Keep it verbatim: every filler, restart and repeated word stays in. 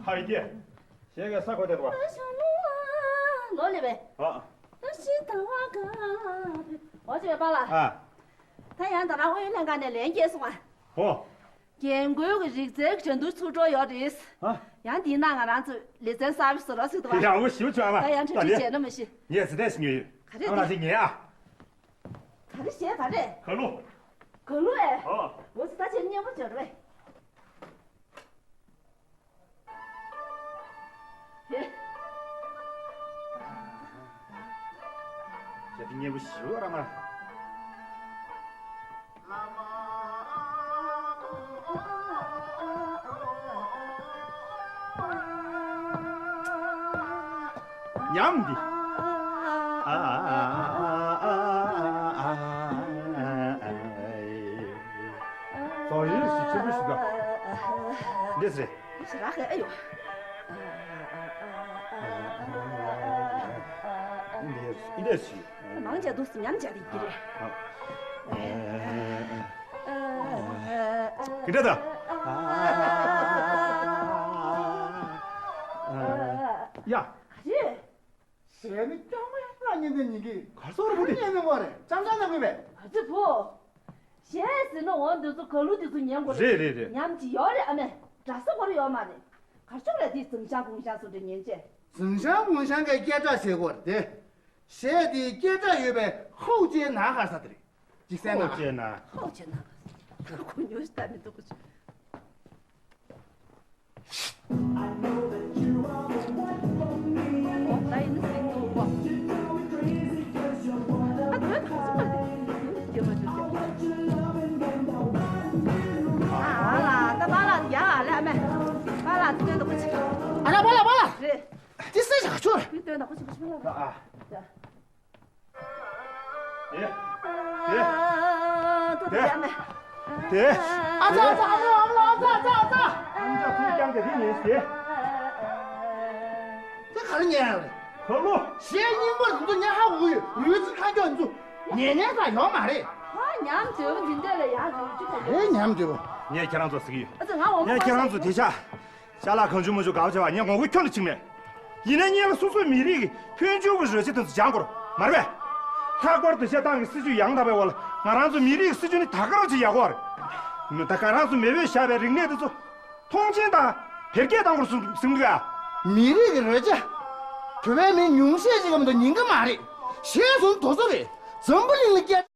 ཧ་ཡི་ཀེ། ཞེ་གེ་ས་གོ་དེ་དོ། ལོ་ལེ་བས། ཨ། འོ་ཅེ་བས་པ་ལ། ཨ། ད་ཡང་ད་རང་ཨུ་ཡོན་ལྷན་ཁང་ནས་ལན་སྐྱེལ་སོང་ཨ། ཧོ། རྒན་རྒོན་གྱི་རིག་རྩལ་གྱི་འགྲན་བསྡུར་ཚུགས་འགྲོ་ཡོད་རེད། ཨ། ཡང་འདི་ན་ང་རང་ཚོས་ལེ་ཚན་གསར་པ་བཟོ་རོགས་ཟེར་འདུག་བ། ཡག་པོ་ཞེ་པོ་བྱུང་ཨ་མ། ད་ཡང་གྲ་སྒྲིག་བྱས་ན་མ་ཤེས། ངས་ཟི་ཐན་ཞིག་ཉོས་ཡོད། ག་རེ་ཨ་མ་དེ། ཞིག་ཉོས་ཨ། ག་རེ་བྱས་ག་རེ། ག་ལུ། ག་ལུ་ཨེ། ཨོ། འོ་ཙི་ད་ཆེ་སྙན་པོ་བྱོས་རེད། ཧེ། ཡ་དེ་སྙན་པོ་ཞེ་པོ་ར་མ། ཉམས་འདི། ཨ། ཙོ་ཡིན་ཞིག་ཆེན་པོ་ཞིག་ག་འདི་ཟེར། ཞེ་དྲག་གི་ཨེ་ཡོད། འདི་འདི་ཞིག་མང་ཆེ་འདུག་སེ་ཉམས་ཆག་རེད་ཀྱི་རེད། ཨ། ཨ། གི་འདྲ་ད། ཡ། ག་རེ། ཞེས་ནི་ཀྱང་མེད་ལ་ཉན་དེ་ཉིན་གི་གར་སོར་བུ་དེ་ཉན་ནི་མོ་རེད། ཅང་ཅང་ན་མི་མེད། ཨ་ཙི་བུ། ཞེས་ཟེར་ན་འོ་འདི་ཚོ་ག་ལུ་འདི་ཚོ་ཉན་དགོས་རེད། རེད་རེད་རེད། ཉམས་ཀྱི་ཡོད་རེད་ཨ་མས། འདྲ་ས་གོ་རེ་ཡོད་མ་རེད། གར་ཤོག་ལ་དེ་ཛིང་ཤང་གུང་ཤང་སུ་འདྲ་ཉན་ཅེས། ཛིང་ཤང་གུང་ཤང་གི་སྐད་གྲགས་ཟེར་དགོས་རེད་དེ། ཞེས་དེ་སྐད་གྲགས་ཡོད་པའི་ཧོ་ཅེ་ན་ཧ་ས་དེ་རེད། ཅི་ཟེར་ན། ཧོ་ཅེ་ན། ཧོ་ཅེ་ན། ཁོ་ཉོ་ཤི་ད་མི་འདུག་གོ། དེ། དེ། དེ། ཨ་ཙ་ཨ་ཙ་ཨ་ཙ་ཨ་ཙ་ཨ་ཙ། ཨ་ཙ་ཐུགས་ཀྱང་དེ་དེ་ཉིན་དེ། དེ་ག་རེ་ཉན་ཡང་རེད། ཁ་ལོ། གཞས་རྙིང་པ་རུ་ཚོ་ཉན་ཧ་གོ་ཡོད། རུས་ཚིག་ཁ་སྐྱོག་ཚོ་ཉན་ཉན་ས་ཡོད་མ་རེད། ཧ་ཉམས་དོད་པོ་འདི་འདྲ་ལ་ཡང་རུས་ཚིག་ཁ་སྐྱོག་ཨེ་ཉམས་དོད་པོ། ངས་ཁྱེད་རང་ཚོ་ཟེར་གི་ཡོད། ཨ་ཙི་ང་འོ་མ་ངས་ཁྱེད་རང་ཚོ་དེ་ཆ། ཅ་ལག་གང་བྱུང་མང་བྱུང་དགའ་བ་བྱ་བ་ངས་ངོ་རྒོལ་ཁྱོན་ནས་བྱེད་མེད། ཡིན་ན་སྔོན་ལ་སོ་སོའི་མི་རིགས་ཀྱི་འཕོ་འགྱུར་གྱི་རོལ་ཆ་དེ་ཚོ་སྦྱང་དགོས་རེད་མ་རེད་པས། ལྷག་པར་དུ་བཤད་སྟངས་ཀྱི་སྲིད་ཇུས་ཡང་དག་པའི་འོག་ལ་ང་རང་ཚོ་མི་རིགས་ཀྱི་སྲིད་ཇུས་ནི་ད་ག་རང་ཅིག་ཡག་པོ་རེད། མི་ད་ག་རང་ཚོ་མེས་པོས་བཞག་པའི་རིག་གནས་དེ་ཚོ་མཐོང་ཆེན་དང་འཕེལ་རྒྱས་གཏང་དགོས་རེད་གསུང་གསུང་གི་ཡ། མི་རིགས་ཀྱི་རོལ་ཆ། བོད་པའི་མི་ཉུང་ཤས་ཤིག་གམ་དུ་ཉན་གི་མ་རེད། གཞས་ཟུར་དོ་ཚོ་རེད། འཛམ་བུ་གླིང་ལ་སྐད།